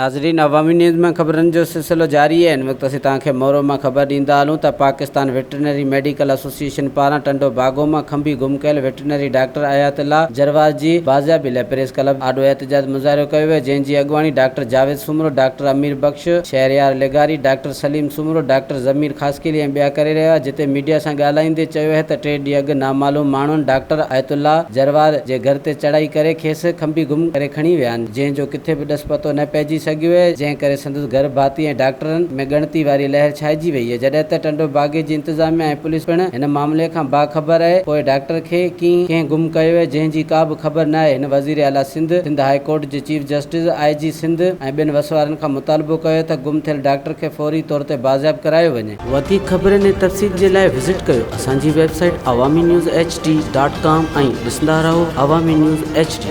ناظرين عوامي نيوز ۾ خبرن جو سلسلو جاري آهي هن وقت اسين توهان کي مورو مان خبر ڏيندا هلون ته پاڪستان وٽرنري ميڊيڪل ايسوسيئيشن پاران ٽنڊو باگو مان کنڀي گم ڪيل وٽرنري ڊاڪٽر حيات الله جروار جي بازيابي لاء پريس ڪلب آڏو احتجاج مظاهرو ڪيو ويو جنهن جي اڳواڻي ڊاڪٽر جاويد سومرو، ڊاڪٽر امير بخش، شهريار لغاري، ڊاڪٽر سليم سومرو، ڊاڪٽر ضمير خاصخيلي ۽ ٻيا ڪري رهيا هئا جتي ميڊيا سان ڳالهائيندي چيو اهي ته ٽي ڏينهن اڳ نامعلوم ماڻهن ڊاڪٽر آيت الله جروار جي گهر تي چڙهائي ڪري کيس کنڀي گم ڪري کڻي ويا آهن جنهن جو ڪٿي به ڏس پتو نه پئجي سگهيو اهي، جنهن ڪري سندس گهر ڀاتي ۽ ڊاڪٽرن ۾ ڳڻتي واري لهر ڇائجي وئي اهي، جڏهن ته ٽنڊو باگي جي انتظاميا ۽ پوليس پڻ هن معاملي کان باخبر اهي، پوء ڊاڪٽر کي ڪيئن ڪنهن گم ڪيو اهي، جنهن جي ڪا به خبر نه آهي، هن وزير اعليٰ سنڌ، سنڌ هاء ڪورٽ جي چيف جسٽس، آء جي سنڌ ۽ ٻين وس وارن کان مطالبو ڪيو ته گم ٿيل ڊاڪٽر کي فوري طور تي بازياب ڪرايو وڃي. وڌيڪ خبرن ۽ تفصيل جي لاء وزٽ ڪيو اسان جي website Awami news H D dot com ۽ ڏسندا رهو عوامي نيوز ايڇ ڊي.